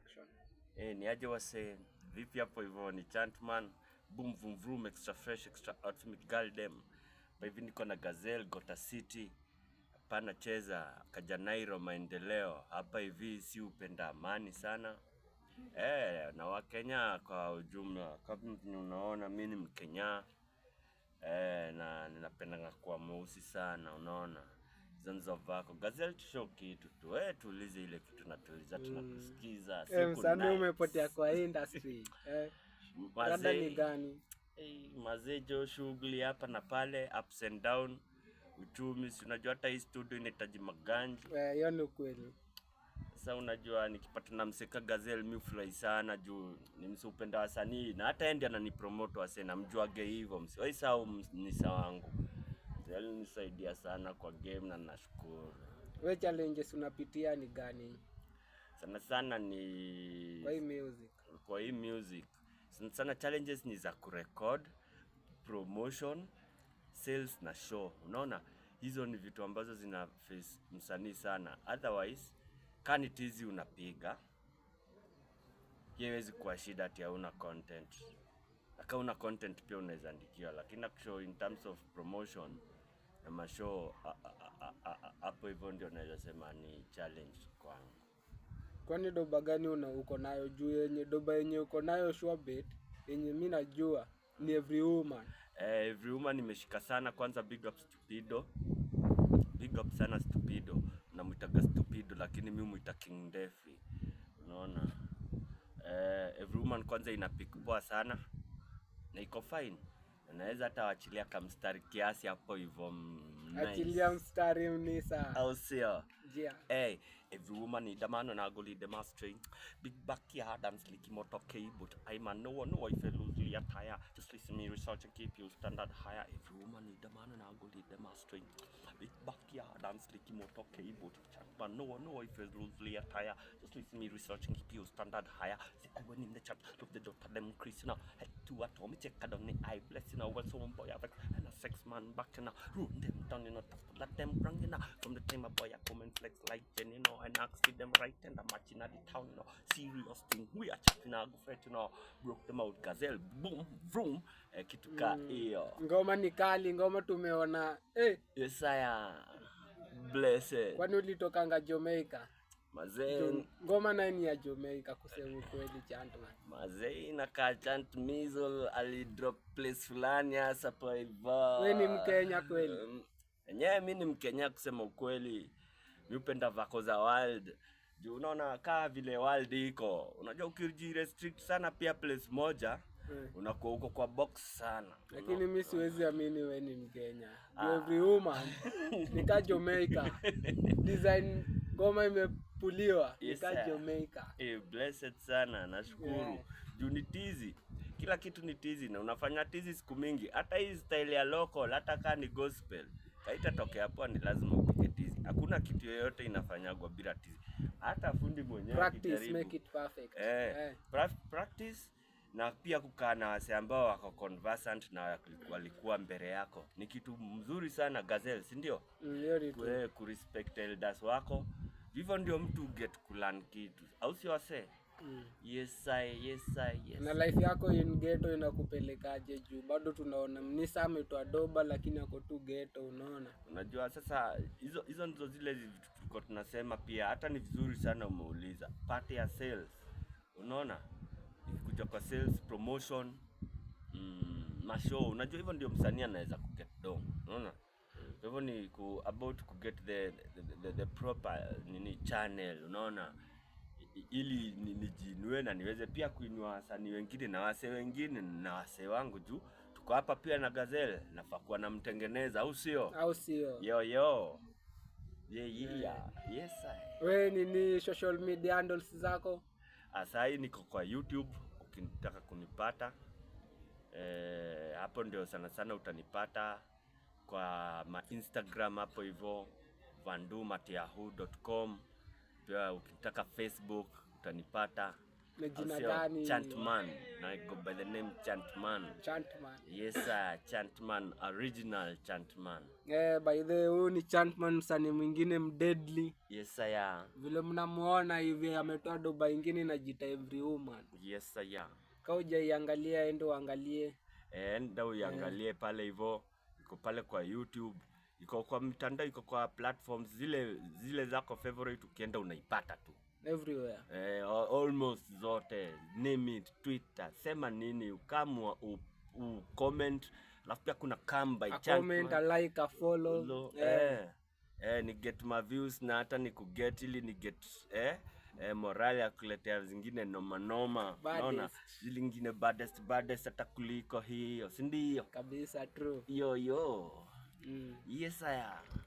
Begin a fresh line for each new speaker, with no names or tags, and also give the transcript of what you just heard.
Production.
Ni aje wase, vipi hapo hivyo? Ni Chantman, boom vroom vroom, extra fresh, extra ultimate girl dem. Hapa hivi niko na Gazelle Gota City. Hapana cheza Kajanairo maendeleo. Hapa hivi si upenda amani sana. Na Wakenya kwa ujumla, kama venye unaona mi ni Mkenya. Na ninapendanga kuwa mweusi sana, unaona. Hizo ndizo vako. Gazelle tushow kitu tu. Tuulize ile kitu natuuliza, tunakusikiza. Siku
Msanii
nice.
Umepotea kwa industry. Rada ni
Mazee,
gani?
Mazee jo, shughuli hapa na pale, ups and down, uchumi, si unajua hata hii studio inahitaji maganji.
Hiyo ni ukweli.
Sasa unajua nikipata na mseka Gazelle mi hufurahi sana juu ni mse upenda wasanii na hata yeye ndiye ananipromote wasee, namjuage hivyo, msiwahi sahau mnisa wangu. Mzee alinisaidia sana kwa game na nashukuru.
We, challenges unapitia ni gani
Sana sana ni
kwa hii music?
Kwa hii music sana sana challenges ni za kurecord, promotion, sales na show. Unaona, hizo ni vitu ambazo zina face msanii sana. Otherwise, kama ni tizi unapiga, hiyo haiwezi kuwa shida ati hauna content. Na kama una content pia unaweza andikiwa, lakini actually in terms of promotion na mashow hapo hivyo ndio naweza sema ni challenge kwangu.
Kwani doba gani una uko nayo? Juu yenye doba yenye uko nayo sure bet yenye mi najua ni Every Woman.
Every Woman imeshika sana kwanza, big up Stupido. Big up sana Stupido. Namwitaga Stupido lakini mi mwita King Defi. Unaona? Every Woman kwanza ina pick poa sana na iko fine. Naweza hata wachilia kamstari kiasi hapo hivyo, nice.
Achilia mstari, mnisa.
Au sio?
Jia.
Hey, every woman need a man and I go lead them astray. Big backyard and slicky motor but I'm a no one no if I lose attire. Just listen me research and keep you standard higher. Every woman need a man and I go lead them astray. Big backyard and slicky motor but man no one no if I lose attire. Just listen me research and keep you standard higher. See I went in the chat, love the daughter them Chris, you know. Head to a Tommy check down the eye bless, you know. Well, some boy have and a sex man back, you know. Run them down, you know, tough to let them run, you know. From the time a boy I come and flex like Jen, you know, and ask with them right and I'm matching at the town, you know. Serious thing, we are chatting, I go fret, you know. Broke them out, Gazelle, boom, vroom, kitu ka hiyo.
Ngoma ni kali, ngoma tumeona.
Yes, I am. Blessed.
Kwani ulitokanga Jamaica?
Mazee,
Ngoma naye ni ya Jamaica kusema ukweli, Chantman.
Mazee inakaa Chant Mizzle alidrop place fulani hasa pa hivyo.
We ni Mkenya kweli?
Enyewe mi ni Mkenya kusema ukweli. Mi hupenda vako za world. Juu unaona kaa vile world iko. Unajua ukijirestrict sana pia place moja, unakuwa uko kwa box sana.
Lakini mi siwezi amini we ni Mkenya. Juu Every Woman ni ka Jamaica. Design ngoma imepuliwa ni
Yes,
ka
sir.
Jamaica.
Blessed sana, nashukuru. Juu ni tizi. Kila kitu ni tizi na unafanya tizi siku mingi. Hata hii style ya local, hata kaa ni gospel, haitatokea poa, ni lazima upige tizi. Hakuna kitu yoyote inafanyagwa bila tizi. Hata fundi mwenyewe
Practice
akijaribu.
make it perfect.
Practice na pia kukaa na wase ambao wako conversant na walikuwa mbele yako ni kitu mzuri sana, Gazelle, si ndio?
Hiyo ni true.
Kurespect elders wako, hivyo ndio mtu get kulearn kitu, au sio wase? Yes I, yes I, yes.
Na life yako in ghetto inakupelekaje? Juu bado tunaona mnisa ametoa doba lakini ako tu ghetto, unaona?
Unajua sasa hizo hizo ndizo zile vitu tulikuwa tunasema pia, hata ni vizuri sana umeuliza part ya sales. Unaona, ikikuja kwa sales, promotion, mashow, unajua hivyo ndio msanii anaweza kuget do, unaona. Kwa hivyo ni about ku get the proper nini channel, unaona, ili nijiinue na niweze pia kuinua wasanii wengine na wasee wengine na wasee wangu, juu tuko hapa pia na Gazelle, nafaa kuwa namtengeneza, au sio?
Au sio?
Yo yo. Yeah. Yes I.
We nini social media handles zako?
Asai niko kwa YouTube ukitaka kunipata. Hapo ndio sana sana utanipata kwa ma Instagram hapo hivyo vandum@yahoo.com. Pia ukitaka Facebook utanipata.
Na jina
Sio,
gani?
Chantman. I go by the name Chantman.
Chantman.
Yes sir, Chantman, original Chantman.
Eh, by the way, huyu ni Chantman, msanii mwingine mdeadly.
Yes sir, yeah.
Vile mnamuona hivi ametoa doba ingine inajiita Every Woman.
Yes sir, yeah.
Ka hujaiangalia, endo uangalie.
Enda uiangalie pale hivyo, iko pale kwa YouTube, iko kwa mtandao, iko kwa platforms zile zile zako favorite, ukienda unaipata tu.
Everywhere.
Eh, almost zote, name it, Twitter, sema nini, ukamwa u comment, alafu pia kuna come by
A comment,
Chantman.
a like, a follow.
Follow,
Eh,
ni get my views na hata ni kuget ili ni get morale ya kuletea zingine noma noma,
Baddest.
naona zile ingine baddest baddest hata kuliko hiyo, si ndio?
Kabisa, true.
Yo yo.
Mm.
Yes, I am.